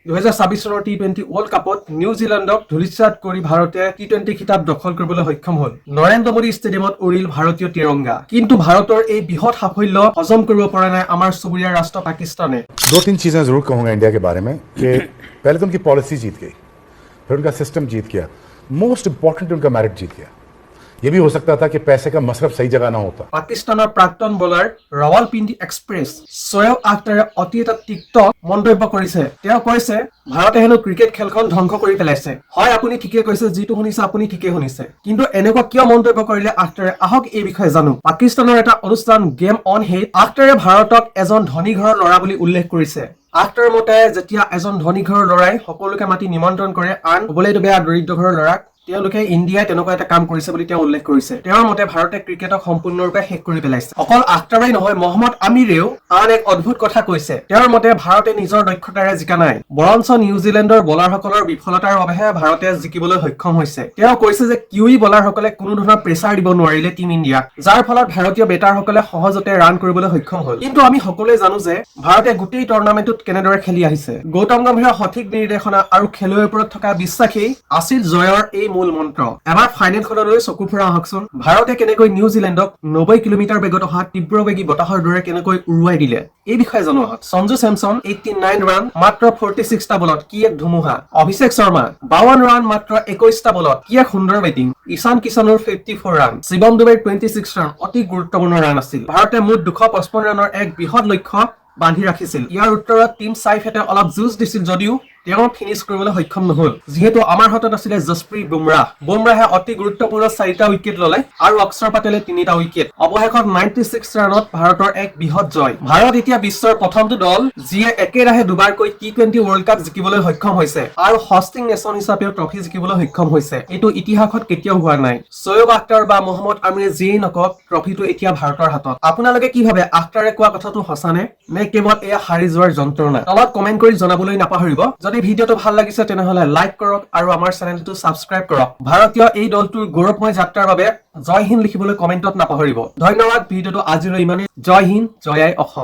2026 চনৰ টি-20 ৱৰ্ল্ড কাপত নিউজিলেণ্ডক ধূলিসাৎ কৰি ভাৰতে টি-20 খিতাপ দখল কৰিবলৈ সক্ষম হ'ল। নৰেন্দ্ৰ মোদী ষ্টেডিয়ামত উৰিল ভাৰতীয় তিৰংগা। কিন্তু ভাৰতৰ এই বৃহৎ সাফল্য হজম কৰিব পৰা নাই আমাৰ চুবুৰীয়া ৰাষ্ট্ৰ পাকিস্তানে। दो तीन चीज़ें ज़रूर कहूँगा इंडिया के बारे में कि पहले तो उनकी पॉलिसी जीत गई, फिर उनका सिस्टम जीत गया, मोस्ट इम्पॉर्टेंट उनका मेरिट जीत गया। ये भी हो सकता था कि पैसे का मसरफ सही जगह ना होता। পাকিস্তানৰ প্ৰাক্তন বলাৰ ৰাৱালপিণ্ডি এক্সপ্ৰেছ শ্বয়েব আখতাৰে অতি এটা তিক্ত মন্তব্য কৰিছে। তেওঁ কৈছে, ভাৰতে হেনো ক্ৰিকেট খেলখন ধ্বংস কৰি পেলাইছে। হয়, আপুনি ঠিকে কৈছে, যিটো শুনিছে আপুনি ঠিকে শুনিছে। কিন্তু এনেকুৱা কিয় মন্তব্য কৰিলে আখতাৰে, আহক এই বিষয়ে জানো। পাকিস্তানৰ এটা অনুষ্ঠান গেম অন হেড আখতাৰে ভাৰতক এজন ধনী ঘৰৰ ল'ৰা বুলি উল্লেখ কৰিছে। আখতাৰৰ মতে, যেতিয়া এজন ধনী ঘৰৰ ল'ৰাই সকলোকে মাতি নিমন্ত্ৰণ কৰে, আন ক'বলৈতো বেয়া দৰিদ্ৰ ঘৰৰ ল'ৰাক, তেওঁলোকে ইণ্ডিয়াই তেনেকুৱা এটা কাম কৰিছে বুলি তেওঁ উল্লেখ কৰিছে। তেওঁৰ মতে ভাৰতে ক্ৰিকেটক সম্পূৰ্ণৰূপে শেষ কৰি পেলাইছে। অকল আখতাৰেই নহয়, মহম্মদ আমিৰেও আন এক অদ্ভুত কথা কৈছে। তেওঁৰ মতে ভাৰতে নিজৰ দক্ষতাৰে জিকা নাই, বৰঞ্চ নিউজিলেণ্ডৰ বলাৰসকলৰ বিফলতাৰ বাবেহে ভাৰতে জিকিবলৈ সক্ষম হৈছে। তেওঁ কৈছে যে কিউই বলাৰসকলে কোনো ধৰণৰ প্ৰেছাৰ দিব নোৱাৰিলে টীম ইণ্ডিয়াক, যাৰ ফলত ভাৰতীয় বেটাৰসকলে সহজতে ৰান কৰিবলৈ সক্ষম হ'ল। কিন্তু আমি সকলোৱে জানো যে ভাৰতে গোটেই টুৰ্ণামেণ্টটোত কেনেদৰে খেলি আহিছে। গৌতম গম্ভীৰৰ সঠিক নিৰ্দেশনা আৰু খেলুৱৈৰ ওপৰত থকা বিশ্বাসেই আছিল জয়ৰ এই মূল মন্ত্ৰ। এবাৰ ফাইনেলখনলৈ চকু ফুৰা আহকচোন। ভাৰতে কেনেকৈ নিউজিলেণ্ডক 90 কিলোমিটাৰ বেগত অহা তীব্ৰবেগী বতাহৰ দৰে কেনেকৈ উৰুৱাই দিলে, এই বিষয়ে জানো আহক। সঞ্জু চেমছন, 89 ৰান মাত্ৰ 46টা বলত, কি এক ধুমুহা! অভিষেক শৰ্মা, 52 ৰান মাত্ৰ 21টা বলত, কি এক সুন্দৰ বেটিং! ঈশান কিষাণৰ 54 ৰান, শিৱম ডুবেৰ 26 ৰান অতি গুৰুত্বপূৰ্ণ ৰান আছিল। ভাৰতে মুঠ 255 ৰানৰ এক বৃহৎ লক্ষ্য বান্ধি ৰাখিছিল। ইয়াৰ উত্তৰত টিম চাইফেটে অলপ যুঁজ দিছিল যদিও তেওঁ ফিনিছ কৰিবলৈ সক্ষম নহল, যিহেতু আমাৰ হাতত আছিলে জছপ্ৰীত বুমৰাহ। বুমৰাহে অতি গুৰুত্বপূৰ্ণ চাৰিটা উইকেট ললে আৰু অক্ষৰ পেটেলে তিনিটা উইকেট। অৱশেষত 96 ৰানত ভাৰতৰ এক বৃহৎ জয়। ভাৰত এতিয়া বিশ্বৰ প্ৰথমটো দল, যিয়ে একেৰাহে দুবাৰকৈ টি-20 ৱৰ্ল্ড কাপ জিকিবলৈ সক্ষম হৈছে আৰু হষ্টিং নেশ্যন হিচাপেও ট্ৰফি জিকিবলৈ সক্ষম হৈছে। এইটো ইতিহাসত কেতিয়াও হোৱা নাই। শ্বয়েব আখতাৰ বা মহম্মদ আমিৰে যিয়েই নকওক, ট্ৰফিটো এতিয়া ভাৰতৰ হাতত। আপোনালোকে কি ভাবে, আখতাৰে কোৱা কথাটো সঁচানে নে কেৱল এয়া হাৰি যোৱাৰ যন্ত্ৰণা? তলত কমেণ্ট কৰি জনাবলৈ নাপাহৰিব। যদি ভিডিঅ'টো ভাল লাগিছে, তেনেহ'লে লাইক কৰক আৰু আমাৰ চেনেলটো ছাবস্ক্ৰাইব কৰক। ভাৰতীয় এই দলটোৰ গৌৰৱময় যাত্ৰাৰ বাবে জয় হিন্দ লিখিবলৈ কমেণ্টত নাপাহৰিব। ধন্যবাদ। ভিডিঅ'টো আজিলৈ ইমানেই। জয় হিন্দ, জয় আই অসম।